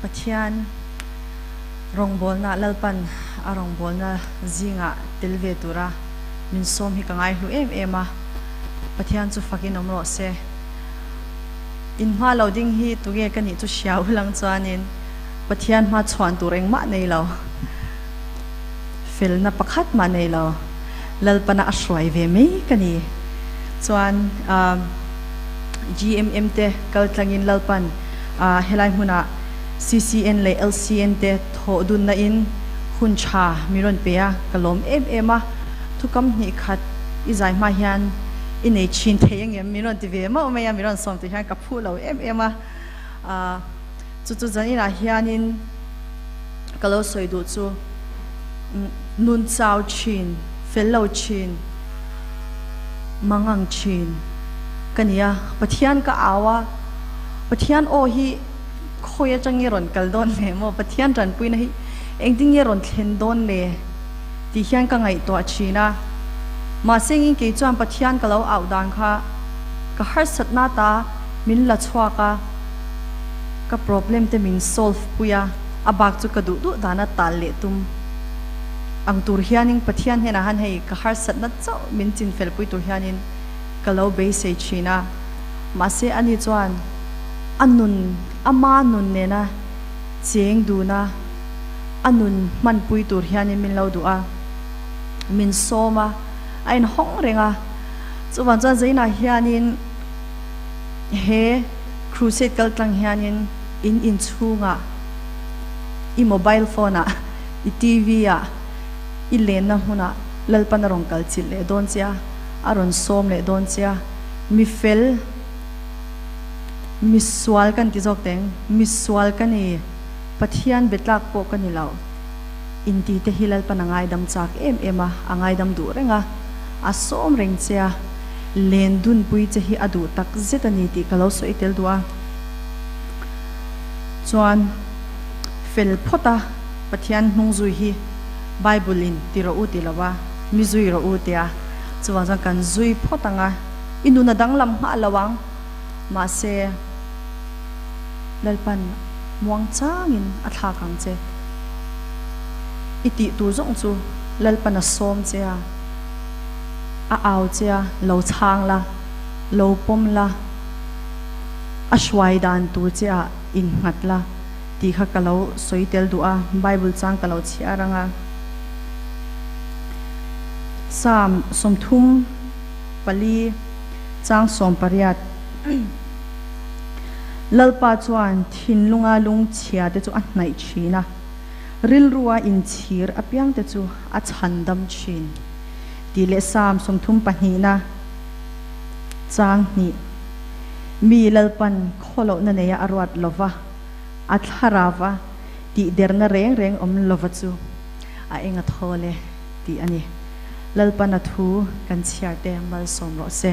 Pathian rawngbawlna Lalpan a rawngbawlna zingah tel ve tura min sawm hi ka ngaihlu em em a, Pathian chu fakin awm rawh se. In hma lo ding hi tunge ka nih chu hria ulang chuanin Pathian hma chhuan tur engmah nei lo, felna pakhat mah nei lo, Lalpana a hruai ve mai ka ni. Chuan GMM te kal tlangin Lalpan helai hmunah CCN leh LCN te thawh dunna in hun tha min rawn pe a, ka lawm em em a, thukam hnih khat i zai hma hian i nei thin thei angem min rawn ti ve mauh mai a, min rawn sawm tih hian ka phu lo em em a, chu chu zaninah hianin ka lo sawi duh chu nun chau thin, fel lo thin, mangang thin ka ni a, Pathian ka au a, Pathian aw hi khawi atang nge rawn kal dawn le maw, Pathian tanpuina hi engtin nge rawn thlen dawn le tih hian ka ngaihtuah thin a, mahse engin kei chuan Pathian ka lo au dan kha ka harsatna ta min la chhuak a, ka problem te min solve pui a, a bak chu ka duh duh dana tal leh tum ang tur hianin Pathian hnenah han hei ka harsatna chauh min chinfel pui tur hianin ka lo beisei thin a, mahse ani chuan a nun ama nun nena cheng duna a nun hmanpui tur hianin min lo duh a, min sawm a, a inhawng reng a, chuvang chuan Zainah hianin he crusade kal tlang hianin in inchhungah i mobile phone ah i TV ah i lenna hmunah Lalpan a rawn kal chilh leh dawn che a, a rawn sawm leh dawn che a, mi fel, mi sual kan ti zawk teng, mi sual ka ni, Pathian be tlak pawh ka ni lo, inti te hi Lalpan a ngaidam chak em em a, a ngaidam duh reng a, a sawm reng che a, len dunpui che hi a duh tak zet a ni tih ka lo sawi tel duh a. Chuan fel phawt a Pathian hnung zui hi Bible in ti rawh u ti lo a, mi zui rawh u tia chuvang chuan kan zui phawt ang a, i nun a danglam nghah lo ang, mahse Lalpan muang changin a thlak ang che. I tih tur zawng chu Lalpan a sawm che a, a au che a, lo chhang la, lo pawm la, a hruai dan tur che ah innghat la tih kha ka lo sawi tel duh a, Bible chang ka lo chhiar ang a. Psalm 34 chang 18 Lalpa chuan thinlunga lungchhia te chu a hnaih thin a, rilrua inchhir apiang te chu a chhandam thin tih leh Psalm 32 na chang hnih Mi Lalpan khawlohna neia a ruat lova, a thlarava tihderna reng reng awm lova chu a eng a thawl e tih a ni. Lalpan a thu kan chhiar te malsawm rawh se.